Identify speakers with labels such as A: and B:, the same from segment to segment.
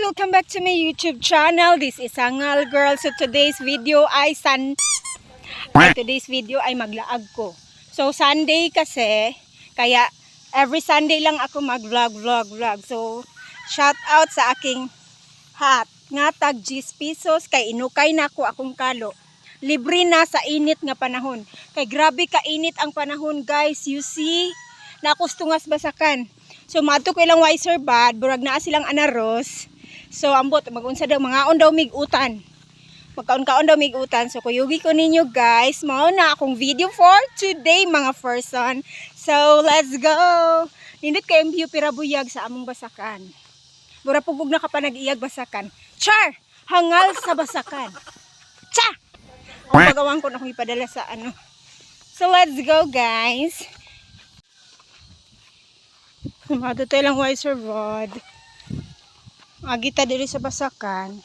A: Welcome back to my YouTube channel. This is Angal Girl. So today's video ay maglaag ko. So Sunday kasi, kaya every Sunday lang ako mag-vlog, vlog, vlog. So shout out sa aking hat nga tag 10 pesos kay inukay na ako akong kalo. Libre na sa init nga panahon. Kay grabe ka init ang panahon, guys. You see? Nakustungas basakan. So maadto ko ilang wiser bad, burag naa silang anaros. So ambot magunsa daw, mangaon daw mig utan. Magkaon-kaon daw mig utan. So kuyugi ko ninyo, guys. Mao na akong video for today, mga person. So let's go. Nindot kay view pirabuyag sa among basakan. Mura pugog na ka pa nag-iyag basakan. Char! Hangal sa basakan. Cha! Ang pagawang ko na akong ipadala sa ano. So let's go, guys. Mato tayo lang wiser rod. Agita diri sa basakan.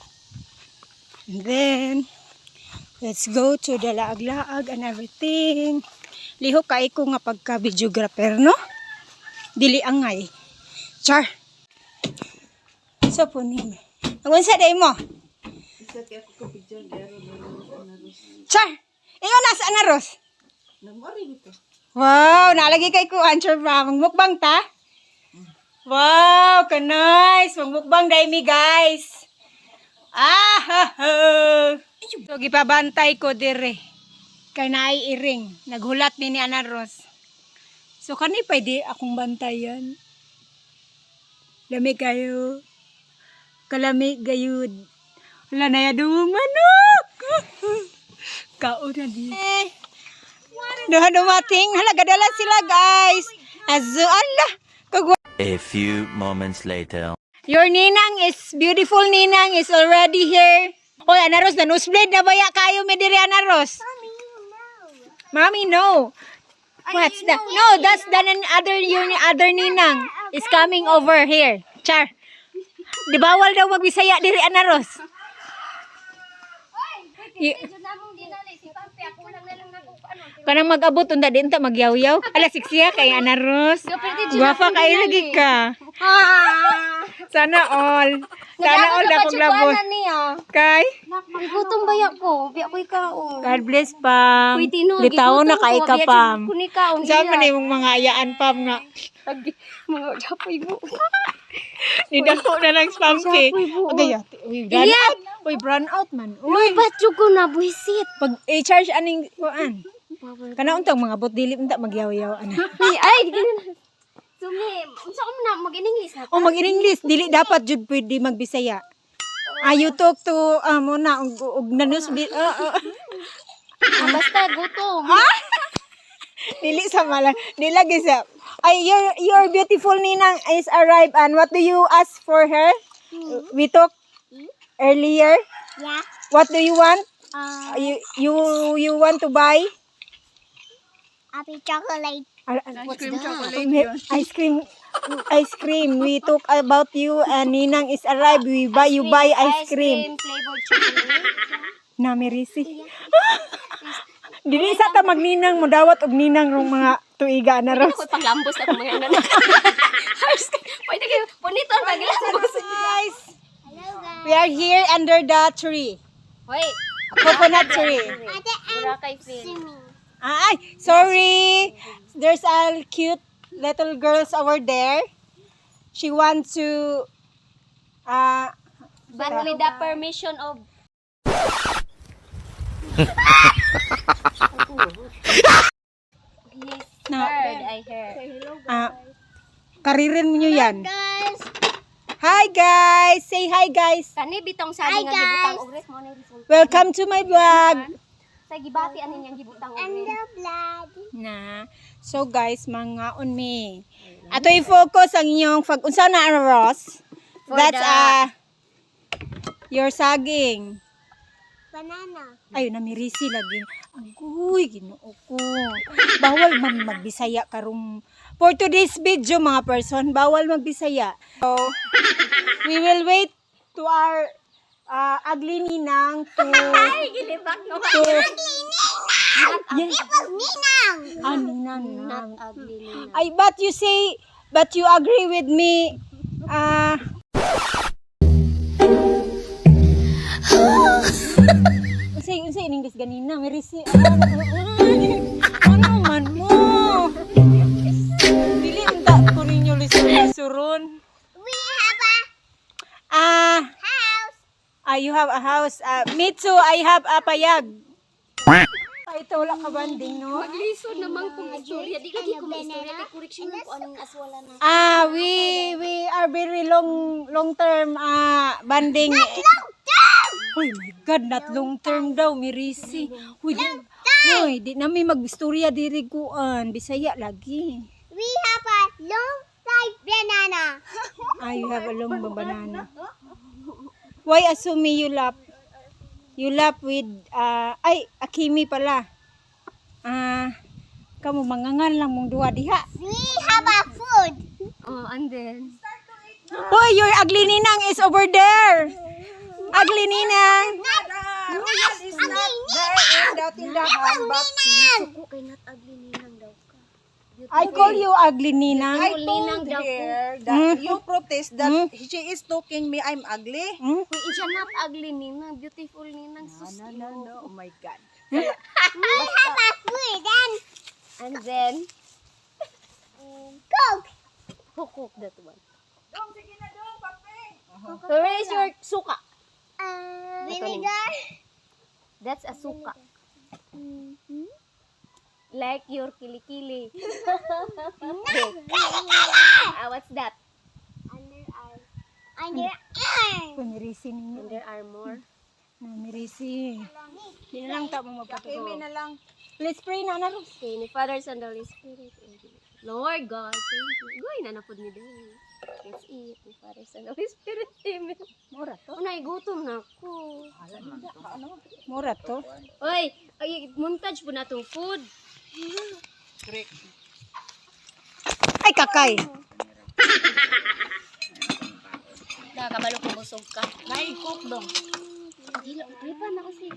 A: And then, let's go to the laag-laag and everything. Lihok kay ko nga pagka-videographer, no? Dili angay. Char! So, punin. Ang unsa day mo? Char! Ingon na sa anaros. Wow, nalagi kay kuan, char ba? Magmukbang ta? Wow, ka-nice. Magmukbang dai mi, guys. Ah, ha, ha. So, gipabantay ko dire. Kay naay iring. Naghulat ni ni Anaros. So, kani pwede akong bantayan. Lami kayo. Kalami gayud. Wala na ya duwong manok. Kaon na di. Eh. Duha dumating. Hala, gadala sila, guys. Azu, Allah. Kagwa.
B: A few moments later.
A: Your ninang is, beautiful ninang is already here. Oy, Anaros, na nosebleed na baya kayo mi diri, Anaros? Mommy, no. What's that? No, that's the other, your other ninang is coming over here. Char. Di bawal daw magbisaya diri, Anaros. Kanang mag-abot unda din ta magyaw-yaw. Ala, siksiya kay Anaros. Gwafa kay lagi ka. Sana all. Sana all na kong labot. Kay?
C: Gutom ba ko? Biya ko ikaw.
A: God bless, Pam.
C: Uy, tinuod,
A: Bitaw na
C: gigutom
A: kay
C: ko,
A: ka,
C: biya
A: Pam.
C: jud ko ni kaon,
A: Saan man
C: iya.
A: imong mga ayaan, Pam, nga?
C: Mga japoy mo.
A: Nidako na lang spam kay.
C: Japoy buot.
A: Okay, yati. Uy, brown
C: Iya.
A: out. Uy, brown out man. Uy,
C: Ba't jud ko na buhisit?
A: Pag i-charge aning kuan. Kana untang mga bot dili unta magyaw-yaw ana.
C: Uy, ay, ganun. Sumi, unsa ko na mag-English na?
A: O mag-English dili dapat jud pwede magbisaya. Ah, you talk to mo na og nanus di
C: Ah, basta gutom.
A: Dili sa mala. Di lagi sa. Ay, your beautiful ninang is arrived, and what do you ask for her? We talked earlier.
C: Yeah.
A: What do you want? You want to buy?
C: Happy chocolate.
A: Ice cream chocolate. Ice cream, ice cream. We talk about you and ninang is arrived. We buy you buy ice cream.
C: Flavored chocolate.
A: Namirisi. Dili sa ta magninang mo dawat og ninang rong mga tuiga na ros.
C: Ako panglambos na mga anak. Pwede kayo punito ang paglambos.
A: Guys, we are here under the tree.
C: Hoy,
A: Coconut tree.
C: Boracay feel.
A: Ay, sorry. There's a cute little girls over there. She wants to
C: But with the permission of Yes,
A: Na-
C: heard, I heard.
A: Ah, karirin niyo yan. Hi, guys! Say hi, guys!
C: Kani bitong sabi nga gibutang og res mo na resulta.
A: Welcome to my vlog.
C: Sa gibati ani niyang gibutang og res.
A: Na. So guys, mga mi. Ato i-focus ang inyong pag unsa na, Ross?
C: For
A: That's your saging.
C: Banana.
A: Ay, namirisi lagi. Agoy, Ginoo ko. Bawal man magbisaya karong for today's video, mga person, bawal magbisaya. So, we will wait to our ugly ninang to
C: Gilibak no.
A: to
C: Not
A: Yeah. Ah, ninang.
C: Not ugly ninang.
A: Ay, but you say, but you agree with me. Ah, Unsay unsay in English ganina? Merisi. Ano man mo? Dili unta ko ninyo lisur-lisuron.
D: We have a
A: Ah,
D: house.
A: ah, you have a house. Ah, me too, I have a payag. Ay, ito wala ka banding, no?
C: Maglisod naman kung istorya. Di lagi ko maistorya. Kay correction ko anong aswala na.
A: Ah, we are very long long term ah banding.
D: Long term.
A: Uy, my God, not long term daw, Mirisi. Uy, di, uy, di nami magistorya diri kuan, Bisaya lagi.
D: We have a long size banana.
A: Ah, you have a long banana. Why assume you lap? You lap with, ah, ay, Akimi pala. Ah, kamo mangangan lang mong duha diha.
D: We have a food.
C: Oh, and then?
A: Uy, your ugly ninang is over there. Ugly ninang.
D: Not
E: Royal is not there in the tindahan, but
C: Suko kay not ugly ninang daw ka.
A: I call you ugly ninang.
E: I told her that you protest that she is talking me, I'm ugly.
A: Hmm?
C: Uy, siya not ugly ninang. Beautiful ninang. Sus,
E: No, no, no. Oh my God.
D: We have a food and
C: And then,
D: Coke.
C: who cook that one? Where is your suka?
D: Vinegar.
C: That's a suka. Like your kilikili. Ah, what's that?
D: Under arm. Under arm.
A: Kumirisi ninyo.
C: Under Armour.
A: Namirisi. Di na lang ta mo
E: Kimi
A: magpatuloy.
E: na lang.
A: Let's pray na na Ros.
C: Okay, in the Father, Son, and Holy Spirit. Amen. Lord God, thank you. Goy na napod ni Dahil. Let's eat. In the Father, Son, and Holy Spirit. Amen.
A: Mura to.
C: Unay, gutom na ako.
A: Mura to.
C: Oy, ay, montage po na itong food.
E: Correct.
A: Ay, kakay.
C: Nakakabalo kung busog ka.
E: Naikok dong.
C: Dilo, di pa na kasi.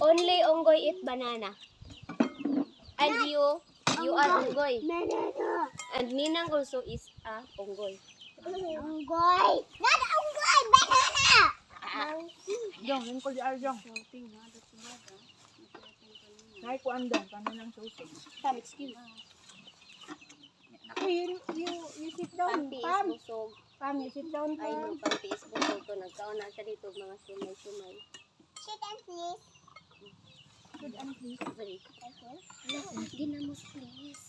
C: Only unggoy eat banana. And you are unggoy.
D: Banana.
C: And Ninang also is a unggoy.
D: Unggoy. Not unggoy. Banana.
E: Jong, yung ko di Arjong. Naikuan dong, kaninang susi.
C: Tam, excuse.
A: You sit down,
C: Pampi is
A: Pam.
C: busog.
A: Pam, you sit down,
C: Ay,
A: Pam.
C: no, pampi is busog to. Nagkaon na siya dito mga sumay-sumay.
D: Chicken, please.
C: Sorry. Ginamos, please.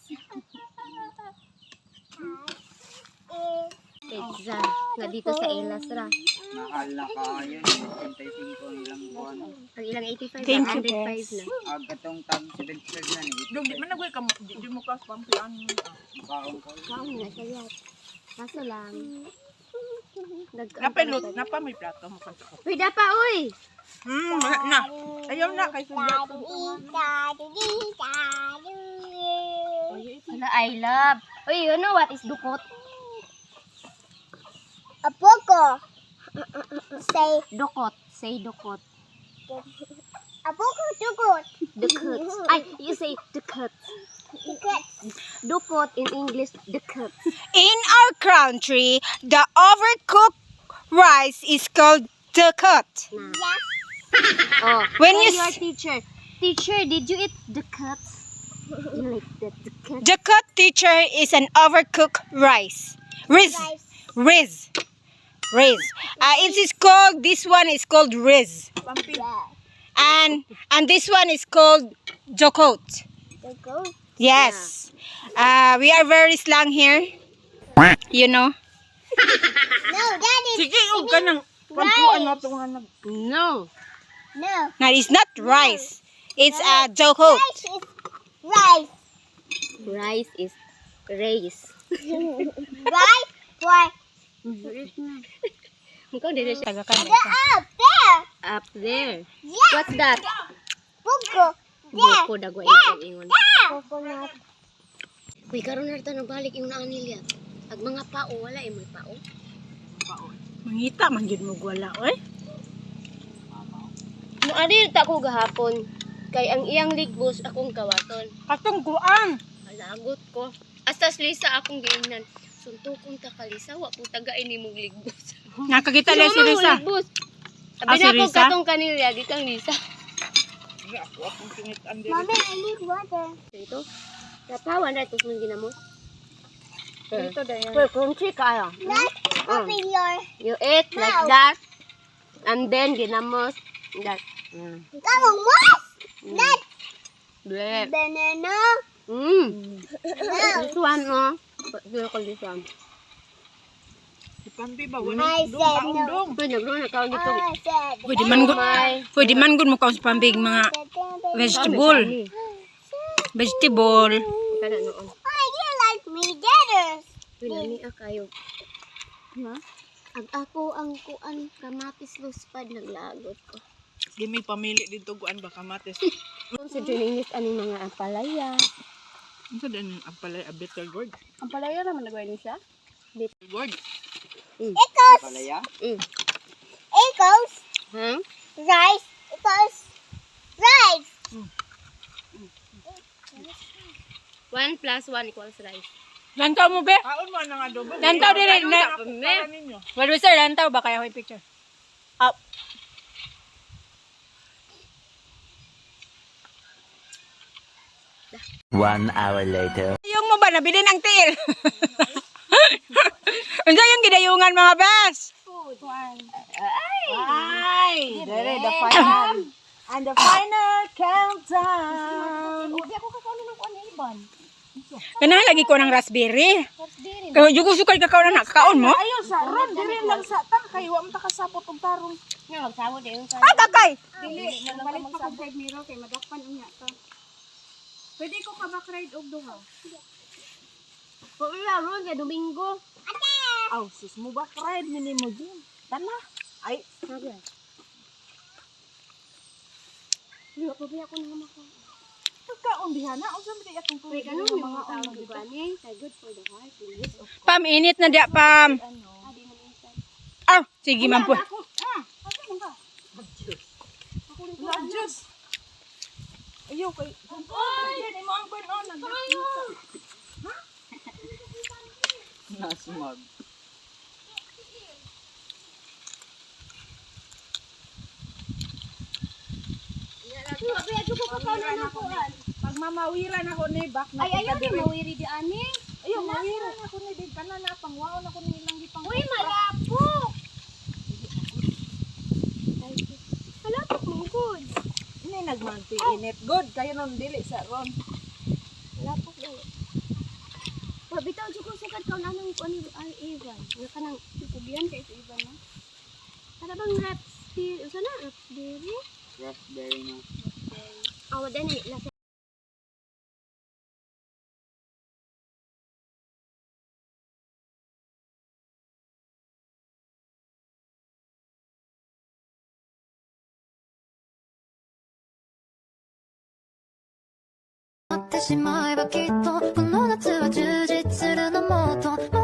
C: Pizza. Nga dito sa Elas ra.
F: Mahal na kaayo, 85 ang ilang buwan.
C: Ang ilang 85
A: Thank you,
C: 105 na.
F: Ag katong tag 75 na ni.
E: Dong, di man nagway ka, di mo ka pampian.
F: Kaon ko.
C: Kaon na siya yat. Kaso lang.
E: Napilot, napa may plato mo ka.
C: Uy, dapa, uy!
E: Wala na. Ayaw na kay Sundar.
C: Wala, I love. Uy, you know what is dukot?
D: A poco. Say
C: Dukot. Say dukot.
D: a poco dukot.
C: Dukot. Ay, you say dukot.
D: Dukot.
C: Dukot in English, dukot.
A: In our country, the overcooked rice is called dukot.
D: Yes.
C: Oh,
A: When
C: tell
A: you
C: your teacher, teacher, did you eat dukot? You like that dukot?
A: Dukot, teacher, is an overcooked rice. Riz.
D: Rice.
A: Riz. Riz. It is called, this one is called riz.
E: Pampi.
A: And this one is called jokot.
D: Dukot.
A: Yes. We are very slang here. You know?
D: No, that is
E: Sige, og ka nang pampian na to nga nag.
C: No.
D: no.
A: Now, it's not rice. It's a jokot.
D: Rice is rice.
C: Rice is rice.
D: Rice for
C: Mukhang dito siya.
A: Taga ka
D: the up there.
C: Up there.
D: Yeah.
C: What's that?
D: Buko. There.
C: Buko dagwa ingon.
D: There. Coconut.
C: Uy, karon na ito nagbalik yung naanilya. Ag mga pao, wala eh, may pao.
A: Mangita man gyud mo wala oy.
C: No, ari ta ko gahapon. Kay ang iyang ligbos akong kawaton.
A: Katong kuan.
C: Alagot ko. Astas Lisa akong giingnan. Suntukon ta kalisa, wa po tagain ni mong ligbos.
A: Nakakita lang si Risa.
C: Ligbos.
A: Ah,
C: Sabi
A: si
C: na ako
A: Risa?
C: katong kanilya, gikang Lisa.
E: Ako akong tingitan diri.
D: Mommy, I need water.
C: Ito. Tapawan ra tos mong ginamos.
E: Dito dayon.
C: Pero crunchy kayo.
D: Not open your.
C: You eat like
D: Wow.
C: that. And then ginamos. That.
D: Come on, what? Not
C: Bleh.
D: banana.
C: This one, oh. Do you call this one?
E: Si Pambi ba
D: I
E: wala
D: said
E: dong kaon
D: no.
E: dong.
C: Pwede nagro na kaon dito.
D: I said.
A: Pwede man gud. Pwede man gud mo kaon sa pambig mga vegetable. Vegetable.
C: Kana noon.
D: Oh, you like me better.
C: Pinami kayo.
D: Ag ako ang kuan kamatis luspad naglagot ko.
E: Di may pamili dito kuan ba kamatis.
C: Sa English aning mga ampalaya.
E: Unsa din ang palay a bitter gourd?
C: Ampalaya naman nagawin siya.
E: Gourd.
D: Equals
F: Palaya?
D: equals
C: Hmm?
D: rice equals rice.
C: 1 plus 1 equals rice.
A: Lantaw mo be.
E: Kaon mo ang adobo.
A: Lantaw dire na.
E: Para ninyo.
A: Well, sir, lantaw ba kaya ko yung picture? Up.
B: 1 hour later.
A: Yung mo ba nabilin ang tiil? Unsa yung gidayungan mga bes?
E: Ay, dere the final. And the final countdown.
A: Ganahan lagi ko ng raspberry. Kaya jugo sukal kakaon na kakaon mo?
E: Ayo sa ron diri lang sa ta kay wa man ta kasabot og tarong.
A: Ah, kakay.
E: Dili, palit pa kog side mirror kay madakpan unya ta. Pwede ko ka back ride og duha.
C: Wala ron kay Domingo.
E: Aw, sus mo back ride ni nimo din. Tana. Ay,
C: Di pa ba ako na maka.
E: kaon diha na unsa man di atong
C: Wait,
E: tubig
C: ano
E: ng
C: yung
E: mga
C: mga tawag
E: on
C: ko ani? Kay good for the heart. Yes, of
A: Pam, init na diya, Pam. Ah, sige man po.
E: La juice. Ayo kay Ay, mo ang kuan on
F: Nasmag.
E: Pag mamawiran ako ni back na.
C: Ay, ayaw ni mawiri di ani.
E: Ayo mawiran ako ni di kana na pangwaon ako ni ilang gipang.
C: Uy, malapok. Malapok mo good.
E: Ini nagmanti init. Good kayo nun dili sa ron.
C: Malapok daw. Wa bitaw jud ko sukad kaon anong kuan ni ay Ivan. Nga kanang kubiyan kay si Ivan no. Para bang raspberry, usa na raspberry?
F: Raspberry na.
C: Awa dani lasa.
G: ってしまえばきっとこの夏は充実するのもっと。